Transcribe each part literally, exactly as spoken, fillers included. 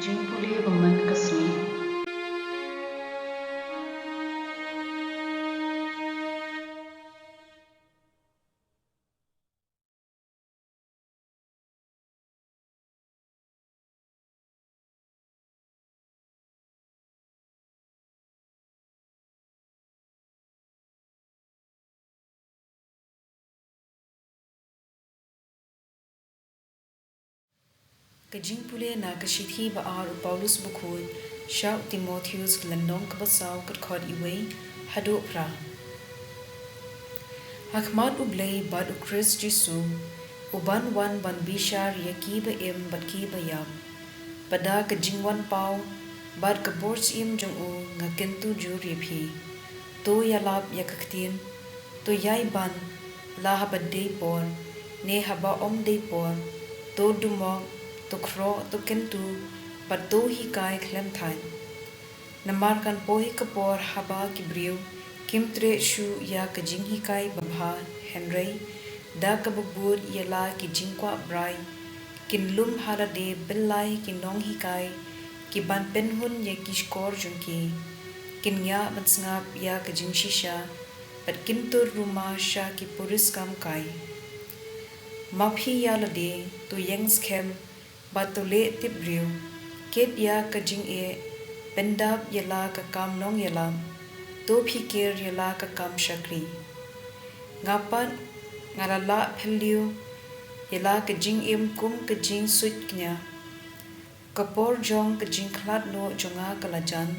Jingpule ba man ka sngi. Ka jingpule na ka shithi ba ar u Paulus bakhuid sha u Timotheus, ka lynnong kaba saw, ka dkhot wei haduh phra. Ha khmat U Blei bad U Khrist Jisu, uban wan ban bishar ïa ki ba im bad ki ba ïap, ba da ka jingwan paw bad ka bor syiem jong u nga kyntu jur ïa phi. To ïalap ïa ka ktien, to ïai ban, la haba dei por ne haba ym dei por, to dumok, to khroh, to kyntu, bad to hikai khlem thait. Namar kan poi ka por haba ki briew kim treh shuh ïa ka jinghikai babha, hynrei da kaba bud ïa la ki jingkwah brai, kin lum ha lade byllai ki nonghikai, ki ban pynhun ïa ki shkor jong ki, kin ïa ban sngap ïa ka jingshisha, bad kin tur ruma sha ki puriskam kai. Ma phi ïa lade, to ïeng skhem, bad to leh tip briew. Kit ïa ka jingeh, pyndap ïa la ka kam nongïalam, to phikir ïa la ka kam shakri. Nga pat nga la lah phylliew ïa la ka jingim kum ka jingsuid kñia. Ka por jong ka jingkhlad noh jong nga ka la jan.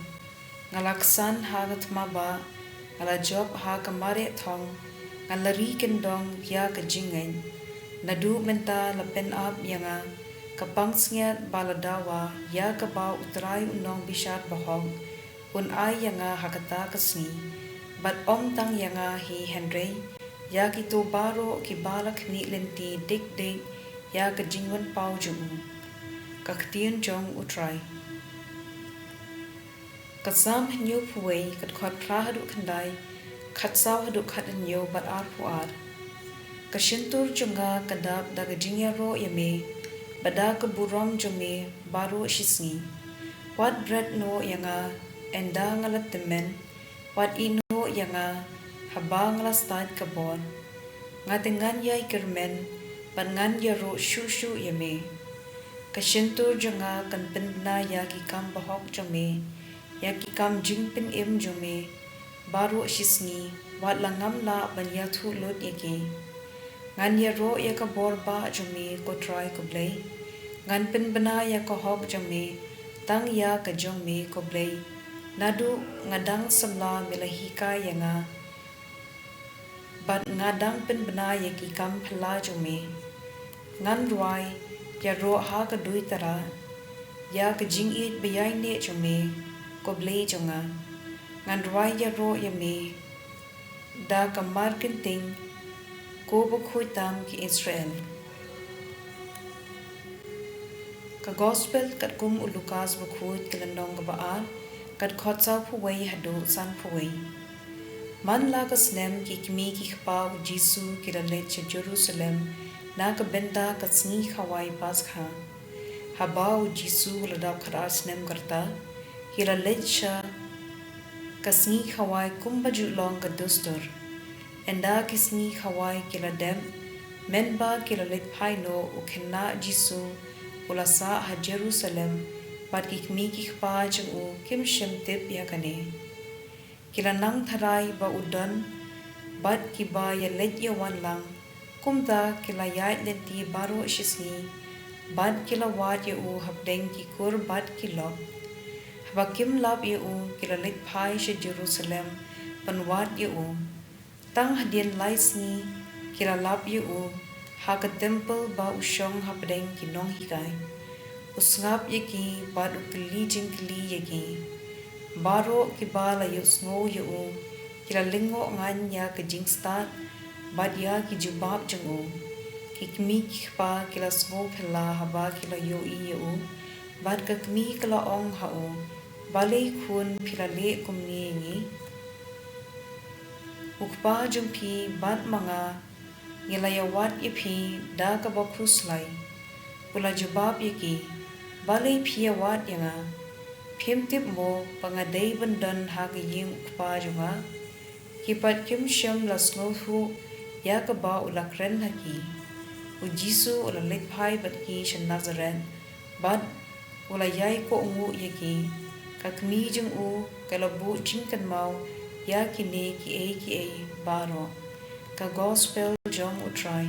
Nga la ksan ha ka thma bah, nga la jop ha ka mareh thong, nga la ri kyndong ïa ka jingngeit. Naduh mynta la pynap ïa nga ka pansngiat ba la dawa ïa kaba U Trai U Nongbishar bahok un ai ïa nga ha kata ka sngi. Bad ym tang ïa nga hi hynrei ïa kito baroh kiba la khmih lynti dik dik ïa ka jingwan paw jong u. Ka ktien jong U Trai. Ka Salm hynñiewphew wei, ka dkhot phra haduh khyndai, khatsaw haduh khathynñiew bad arphew ar. Ka shyntur jong nga ka dap da ka jingïaroh ïa me, bad da ka burom jong me baroh shi sngi. Wat bret noh ïa nga ynda nga la tymmen, wat ïehnoh ïa nga haba nga la stait ka bor. Nga te ngan ïai kyrmen bad ngan ïaroh shuh shuh ïa me. Ka shyntur jong nga kan pynbna ïa ki kam bahok jong me, ïa ki kam jingpynim jong me baroh shi sngi, wat la ngam lah ban ïathuh lut ïa ki. Ngan ïaroh ïa ka bor bah jong me, ko Trai ko Blei. Ngan pynbna ïa ka hok jong me, tang ïa ka jong me, ko Blei. Naduh nga dang samla me la hikai ïa nga, bad nga dang pynbna ïa ki kam phylla jong me. Ngan rwai ïaroh ha ka duitara ïa ka jingïeit ba ïaineh jong me, ko Blei jong nga. Ngan rwai ïaroh ïa me da ka markynting, ko bakhuid tam ki Israel. Ka Gospel katkum u Lukas bakhuid, ka lynnong kaba ar, ka dkhot sawphew wei haduh sanphew wei. Man la ka snem ki kmie ki kpa u Jisu ki la leit sha Jerusalem na ka bynta ka sngi khawai Paskha. Haba u Jisu u la dap khatar snem ka rta, ki la leit sha ka sngi khawai kumba ju long ka dustur. Ynda ki sngi khawai ki la dep, mynba ki la leit phai noh, u khynnah Jisu u la sah ha Jerusalem, bad ki kmie ki kpa jong u kim shym tip ïa kane. Ki la nang tharai ba u don bad kiba ïaleit ïawan lang. Kumta ki la ïaid lynti baroh shi sngi, bad ki la wad ïa u hapdeng ki kur bad ki lok. Haba kim lap ïa u, ki la leit phai sha Jerusalem ban wad ïa u. Tang hadien lai sngi ki la lap ïa u ha ka templ ba u shong hapdeng ki nonghikai. U sngap ïa ki bad u kylli jingkylli ïa ki. Baroh kiba la ïohsngew ïa u ki la lyngngoh ngan ïa ka jingstad bad ïa ki jubab jong u. Ki kmie ki kpa ki la sngew phylla haba ki la ïohi ïa u, bad ka kmie ka la ong ha u, "Balei khun phi la leh kumne ïa ngi? U kpa jong phi bad ma nga ngi la ïawad ïa phi da kaba khuslai." U la jubab ïa ki, Balei phi ïawad ïa nga? Phim tip mo ba nga dei ban don ha ka ïing u Kpa jong nga? Ki pat kim shym la sngewthuh ïa kaba u la kren ha ki. U Jisu U la leit phai bad ki sha Nasaret, bad U la ïaikohnguh ïa ki. Ka kmie jong U ka la buh jingkynmaw ïa kine kiei kiei baroh. Ka Gospel jong U Trai.